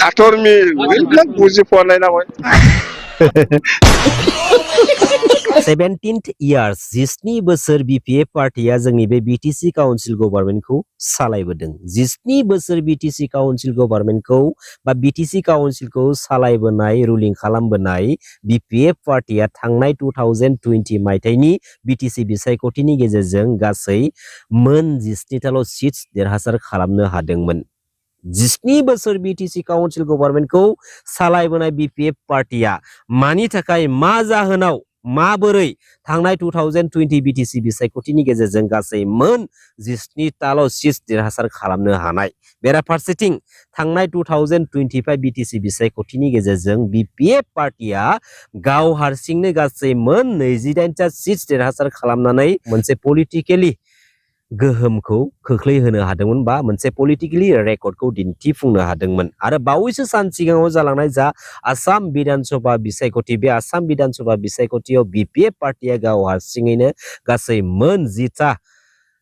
14 मिल बुझि पोनाय नामा 17th years जिस्नि बोसोर बीपीएफ पार्टिया जोंनि बे बीटीसी काउन्सिल गभर्नमेन्टखौ सालायबोदों 17 बोसोर बीटीसी काउन्सिल गभर्नमेन्टखौ बा बीटीसी काउन्सिलखौ सालायबोनाय रुलिं खालामबोनाय बीपीएफ पार्टिया थांनाय 2020 मायथाइनि बीटीसी बिसायख'थिनि गेजेरजों गासै मोन 17थाल' सीट्स देरहासार खालामनो हादोंमोन 17 बोसोर बीटीसी काउन्सिल गभर्नमेन्टखौ सालायबोनाय बीपीएफ पार्टिया मानि थाखाय मा जाहोनाव माबोरै थांनाय 2020 बीटीसी बिसायख'थिनि गेजेरजों गासै मोन 17थाल' सीट्स देरहासार खालामनो हानाय बेराफारसेथिं थांनाय 2025 बीटीसी बिसायख'थिनि गेजेरजों बीपीएफ पार्टिया गाव हारसिंनो गासै मोन 28टा सीट्स देरहासार खालामनानै मोनसे पलिटिकेलि गोहोमखौ खोख्लैहोनो हादोंमोन बा मोनसे पलिटिकेलि रेकर्डखौ दिन्थिफुंनो हादोंमोन आरो बावैसो सान सिगाङाव जालांनाय जा आसाम विधानसभा बिसायख'थि बे आसाम विधानसभा बिसायख'थियाव बीपीएफ पार्टिया गाव हारसिङैनो गासै मोन 10टा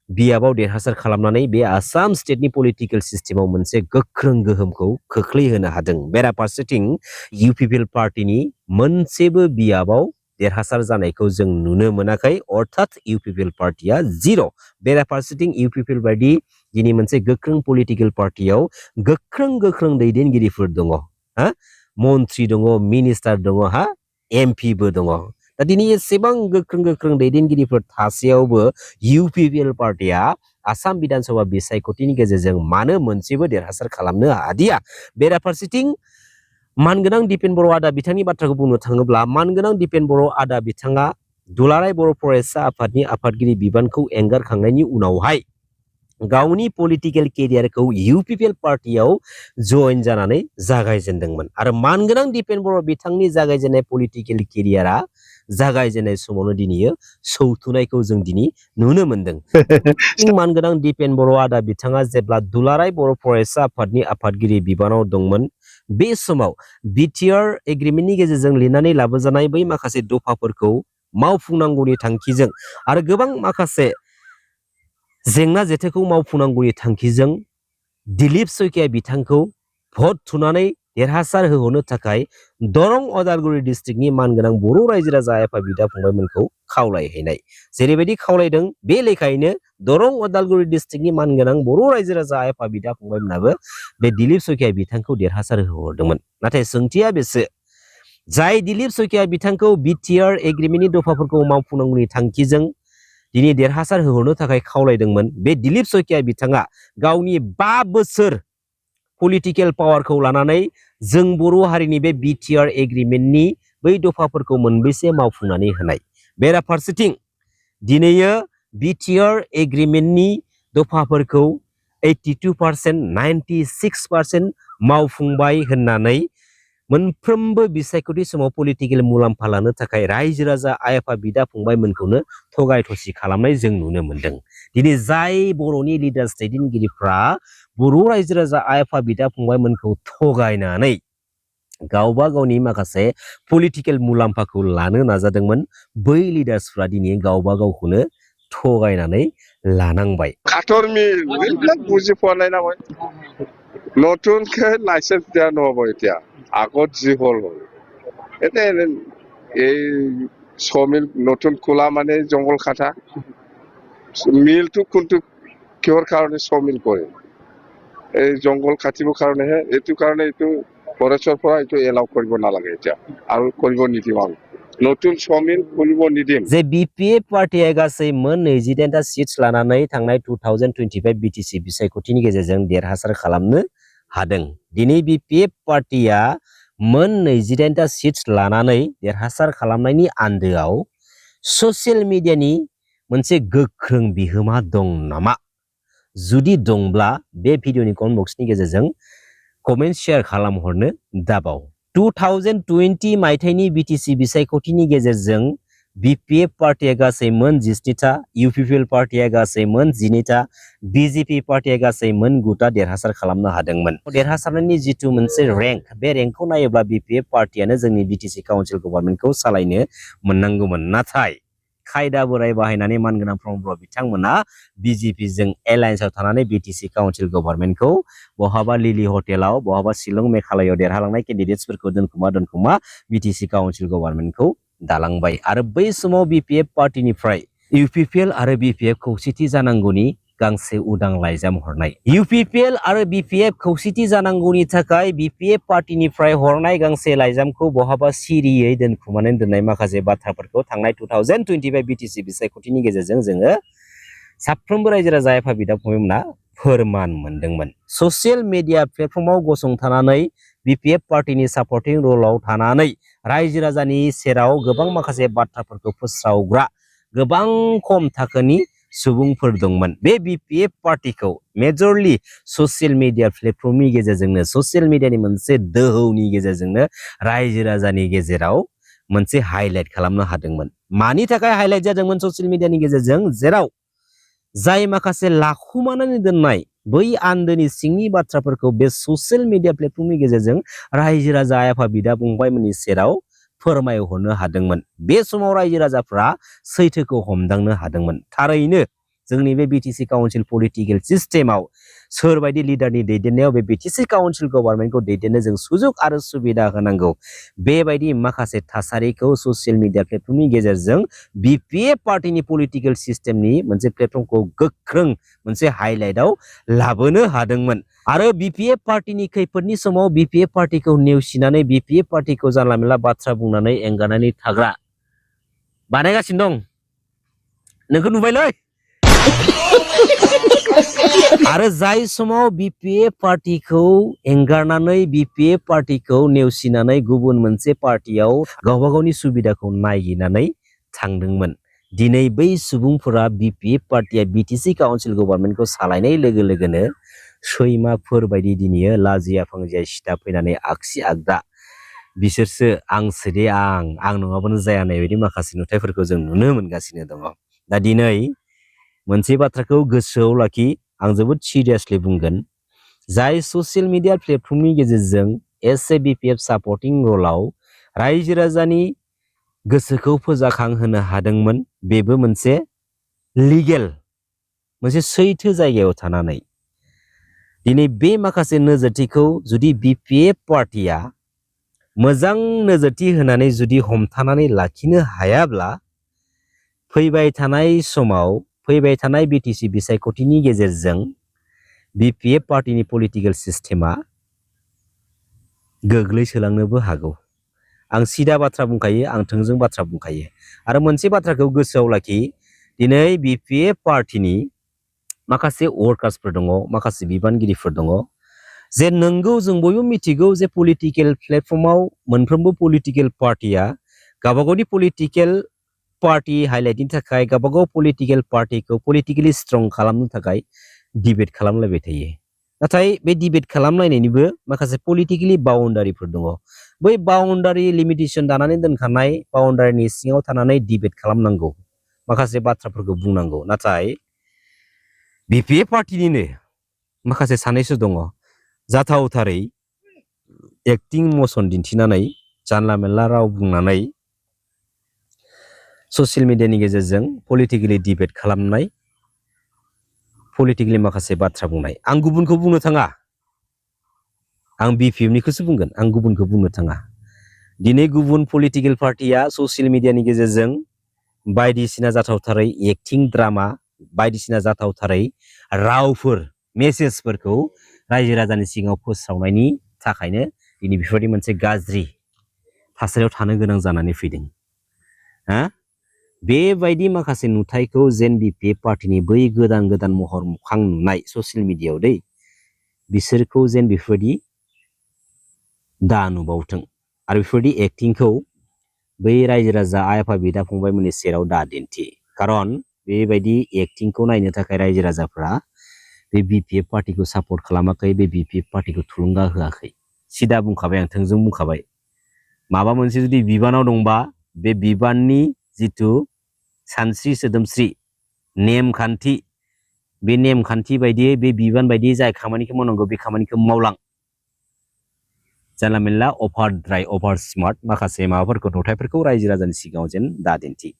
बियाबाव देरहासार खालामनानै बे आसाम स्टेटनि पलिटिकेल सिस्टेमाव मोनसे गोख्रों गोहोमखौ खोख्लैहोनो हादों बेराफारसेथिं इउपिपिएल पार्टिनि मोनसेबो बियाबाव देरहासार जानायखौ जों नुनो मोनाखै अर्थात इउपिपिएल पार्टिया जिर' बेराफारसेथिं इउपिपिएल बायदि दिनै मोनसे गोख्रों पलिटिकेल पार्टियाव गोख्रों दैदेनगिरिफोर दङ हा मन्त्रि दङ मिनिस्टार दङ हा एमपिबो दङ दा दिनै एसेबां गोख्रों दैदेनगिरिफोर थासेयावबो इउपिपिएल पार्टिया आसाम विधानसभा बिसायख'थिनि गेजेरजों मानो मोनसेबो देरहासार खालामनो हादिया बेराफारसेथिं मानगोनां दिपेन बर' आदा बिथांनि बाथ्राखौ बुंनो थाङोब्ला मानगोनां दिपेन बर' आदा बिथाङा दुलाराय बर' फरायसा आफादनि आफादगिरि बिबानखौ एंगारखांनायनि उनावहाय गावनि पलिटिकेल केरियारखौ इउपिपिएल पार्टियाव जइन जानानै जागायजेनदोंमोन आरो मानगोनां दिपेन बर' बिथांनि जागायजेननाय पलिटिकेल केरियारा जागायजेननाय समावनो दिनै सौथुनायखौ जों दिनै नुनो मोनदों मानगोनां दिपेन बर' आदा बिथाङा जेब्ला दुलाराय बर' फरायसा आफादनि आफादगिरि बिबानाव दंमोन बे समाव बिटिआर एग्रिमेन्टनि गेजेरजों लिरनानै लाबोजानाय बै माखासे दफाफोरखौ मावफुंनांगौनि थांखिजों आरो गोबां माखासे जेंना जेथोखौ मावफुंनांगौनि थांखिजों दिलीप सयकिया बिथांखौ भट थुनानै देरहासार होहोनो थाखाय दरं अदालगुरि डिस्ट्रिक्टनि मानगोनां बर' रायजो राजा आफा बिदा फंबायमोनखौ खावलायहैनाय जेरैबायदि खावलायदों बे लेखायैनो दरं अदालगुरि डिस्ट्रिक्टनि मानगोनां बर' रायजो राजा आफा बिदा फंबायमोनाबो बे दिलीप सयकिया बिथांखौ देरहासार होहरदोंमोन नाथाय सोंथिया बेसो जाय दिलीप सयकिया बिथांखौ बिटिआर एग्रिमेन्टनि दफाफोरखौ मावफुंनांगौनि थांखिजों दिनै देरहासार होहरनो थाखाय खावलायदोंमोन बे दिलीप सयकिया बिथाङा गावनि 5 बोसोर पलिटिकेल पावारखौ लानानै जों बर' हारिनि बे बिटिआर एग्रिमेन्टनि बै दफाफोरखौ मोनबेसे मावफुंनानै होनाय बेराफारसेथिं दिनै बिटिआर एग्रिमेन्टनि दफाफोरखौ 82% 96% मावफुंबाय होननानै मोनफ्रोमबो बिसायख'थि समाव पलिटिकेल मुलाम्फा लानो थाखाय रायजो राजा आफा बिदा फंबायमोनखौनो थगाय थसि खालामनाय जों नुनो मोनदों दिनै जाय बर'नि लिडार्स दैदेनगिरिफ्रा बर' रायजो राजा आफा बिदा फंबायमोनखौ थगायनानै गावबा गावनि माखासे पलिटिकेल मुलाम्फाखौ लानो नाजादोंमोन बै लिडार्सफ्रा दिनै गावबा गावखौनो थगायनानै लानांबाय 14 मिल बुझि पोनाय नामा নতুনকে লাইসেন্স দেওয়া নহব এতিয়া আগত যি হল এতিয়া এই সমিল নতুন খোলা মানে জঙ্গল কাটা মিলটো কোনটো কিহৰ কাৰণে সমিল কৰে এই জঙ্গল কাটিবৰ কাৰণেহে এইটো কাৰণে এইটো ফৰেষ্টৰ পৰা এইটো এলাউ কৰিব নালাগে এতিয়া আৰু কৰিব নিদিম আমি নতুন সমিল কৰিব নিদিম যে বিপিএফ পার্টিया गासै मोन 28टा सीट्स लानानै थांनाय 2025 बीटीसी बिसायख'थिनि गेजेरजों देरहासार खालामनो हादों दिनै बिपिएफ पार्टिया मोन 28टा सीट्स लानानै देरहासार खालामनायनि आन्दोआव ससियेल मिडियानि मोनसे गोख्रों बिहोमा दं नामा जुदि दंब्ला बे भिडिअनि कमेन्ट बक्सनि गेजेरजों कमेन्ट शेयार खालामहरनो दाबाव 2020 मायथाइनि बीटीसी बिसायख'थिनि गेजेरजों बीपीएफ पार्टिया गासै मोन 17टा इउपिपिएल पार्टिया गासै मोन 12टा बीजेपी पार्टिया गासै मोन 9टा देरहासार खालामनो हादोंमोन देरहासारनायनि जितु मोनसे रेंक बे रेंकखौ नायोब्ला बीपीएफ पार्टियानो जोंनि बीटीसी काउन्सिल गभर्नमेन्टखौ सालायनो मोननांगौमोन नाथाय खायदा बोराय बाहायनानै मानगोनां प्रमद बर' बिथांमोना बिजेपि जों एलायन्सआव थानानै बिटिसि काउन्सिल गभर्नमेन्टखौ बहाबा लिलि हटेलाव बहाबा शिलं मेघालयआव देरहालांनाय केन्डिडेट्सफोरखौ दोनखुमा बिटिसि काउन्सिल गभर्नमेन्टखौ दालांबाय आरो बै समाव बिपिएफ पार्टिनिफ्राय इउपिपिएल आरो बिपिएफ खौसेथि जानांगौनि गांसे उदां लाइजाम हरनाय इउपिपिएल आरो बिपिएफ खौसेथि जानांगौनि थाखाय बिपिएफ पार्टिनिफ्राय हरनाय गांसे लाइजामखौ बहाबा सिरियै दोनखुमानानै दोननाय माखासे बाथ्राफोरखौ थांनाय 2025 बिटिसि बिसायख'थिनि गेजेरजों जोङो साफ्रोमबो रायजो राजा आफा बिदा फंबायमोना फोरमान मोनदोंमोन ससियेल मिडिया प्लेटफर्माव गसंथानानै बिपिएफ पार्टिनि सापर्टिं रलाव थानानै रायजो राजानि सेराव गोबां माखासे बाथ्राफोरखौ फोस्रावग्रा गोबां खम थाखोनि सुबुंफोर दंमोन बे बिपिएफ पार्टिखौ मेजरलि ससियेल मिडिया प्लेटफर्मनि गेजेरजोंनो ससियेल मिडियानि मोनसे दोहौनि गेजेरजोंनो रायजो राजानि गेजेराव मोनसे हाइलाइट खालामनो हादोंमोन मानि थाखाय हाइलाइट जादोंमोन ससियेल मिडियानि गेजेरजों जेराव जाय माखासे लाखुमानानै दोननाय बै आन्दोनि सिंनि बाथ्राफोरखौ बे ससियेल मिडिया प्लेटफर्मनि गेजेरजों रायजो राजा आफा बिदा फंबायमोननि सेराव फोरमायहरनो हादोंमोन बे समाव रायजो राजाफ्रा सैथोखौ हमदांनो हादोंमोन थारैनो जोंनि बे बिटिसि काउन्सिल पलिटिकेल सिस्टेमाव सोरबायदि लिडारनि दैदेननायाव बे बिटिसि काउन्सिल गभर्नमेन्टखौ दैदेननो जों सुजुग आरो सुबिदा होनांगौ बेबायदि माखासे थासारिखौ ससियेल मिडिया प्लेटफर्मनि गेजेरजों बिपिएफ पार्टिनि पलिटिकेल सिस्टेमनि मोनसे प्लेटफर्मखौ गोख्रों मोनसे हाइलाइटआव लाबोनो हादोंमोन आरो बिपिएफ पार्टिनि खैफोदनि समाव बिपिएफ पार्टिखौ नेवसिनानै बिपिएफ पार्टिखौ जानला मेनला बाथ्रा बुंनानै एंगारनानै थाग्रा बानायगासिनो दं नोंखौ नुबायलै आरो जाय समाव बिपिएफ पार्टिखौ एंगारनानै बिपिएफ पार्टिखौ नेवसिनानै गुबुन मोनसे पार्टियाव गावबा गावनि सुबिदाखौ नागिरनानै थांदोंमोन दिनै बै सुबुंफोरा बिपिएफ पार्टिया बिटिसि काउन्सिल गभर्नमेन्टखौ सालायनाय लोगो लोगोनो सैमाफोर बायदि दिनै लाजिया फांजिया सिथा फैनानै आगसि आगदा बिसोरसो आंसो दे आं नङाबानो जाया होननाय बायदि माखासे नुथायफोरखौ जों नुनो मोनगासिनो दङ दा दिनै मोनसे बाथ्राखौ गोसोआव लाखि आं जोबोद सिरियासलि बुंगोन जाय ससियेल मिडिया प्लेटफर्मनि गेजेरजों एस ए बिपिएफ सापर्टिं रलाव रायजो राजानि गोसोखौ फोजाखांहोनो हादोंमोन बेबो मोनसे लिगेल मोनसे सैथो जायगायाव थानानै दिनै बे माखासे नोजोरथिखौ जुदि बिपिएफ पार्टिया मोजां नोजोरथि होनानै जुदि हमथानानै लाखिनो हायाब्ला फैबाय थानाय समाव फैबाय थानाय बिटिसि बिसायख'थिनि गेजेरजों बिपिएफ पार्टिनि पलिटिकेल सिस्टेमा गोग्लैसोलांनोबो हागौ आं सिदा बाथ्रा बुंखायो आं थोंजों बाथ्रा बुंखायो आरो मोनसे बाथ्राखौ गोसोआव लाखि दिनै बिपिएफ पार्टिनि माखासे वर्कार्सफोर दङ माखासे बिबानगिरिफोर दङ जे नंगौ जों बयबो मिथिगौ जे पलिटिकेल प्लेटफर्माव मोनफ्रोमबो पलिटिकेल पार्टिया गावबागावनि पलिटिकेल पार्टी हाइलाइटनि थाखाय गावबागाव पलिटिकेल पार्टिखौ पलिटिकेलि स्ट्रं खालामनो थाखाय डिबेट खालामलायबाय थायो नाथाय बे डिबेट खालामलायनायनिबो माखासे पलिटिकेलि बाउन्डारिफोर दङ बै बाउन्डारि लिमिटेसन दानानै दोनखानाय बाउन्डारिनि सिङाव थानानै डिबेट खालामनांगौ माखासे बाथ्राफोरखौ बुंनांगौ नाथाय बिपिएफ पार्टिनिनो माखासे सानैसो दङ जाथावथारै एक्टिं मसन दिन्थिनानै जानला मेनला राव बुंनानै ससियेल मिडियानि गेजेरजों पलिटिकेलि डिबेट खालामनाय पलिटिकेलि माखासे बाथ्रा बुंनाय आं गुबुनखौ बुंनो थाङा आं बिपिएफनिखौसो बुंगोन आं गुबुनखौ बुंनो थाङा दिनै गुबुन पलिटिकेल पार्टिया ससियेल मिडियानि गेजेरजों बायदिसिना जाथावथारै एक्टिं ड्रामा बायदिसिना जाथावथारै रावफोर मेसेजफोरखौ रायजो राजानि सिगाङाव फोसावनायनि थाखायनो दिनै बेफोरबायदि मोनसे गाज्रि थासारियाव थानो गोनां जानानै फैदों बेबायदि माखासे नुथायखौ जेन बिपिएफ पार्टिनि बै गोदान गोदान महर मोखां नुनाय ससियेल मिडियायाव बिसोरखौ जेन बेफोरबायदि दा नुबावथों आरो बेफोरबायदि एक्टिंखौ बै रायजो राजा आइ आफा बिदा फंबायमोननि सेराव दा दिन्थि खारन बेबायदि एक्टिंखौ नायनो थाखाय रायजो राजाफ्रा बे बिपिएफ पार्टिखौ सापर्ट खालामाखै बे बिपिएफ पार्टिखौ थुलुंगा होआखै सिदा बुंखाबाय आं थोंजों बुंखाबाय माबा मोनसे जुदि बिबानाव दंबा बे बिबाननि जिथु सानस्रि सोदोमस्रि नेमखान्थि बे नेमखान्थि बायदियै बे बिबान बायदियै जाय खामानिखौ मावनांगौ बे खामानिखौ मावलां जानला मेनला अभारद्राय अभार स्मार्ट माखासे माबाफोरखौ नुथायफोरखौ रायजो राजानि सिगाङाव जेन दा दिन्थि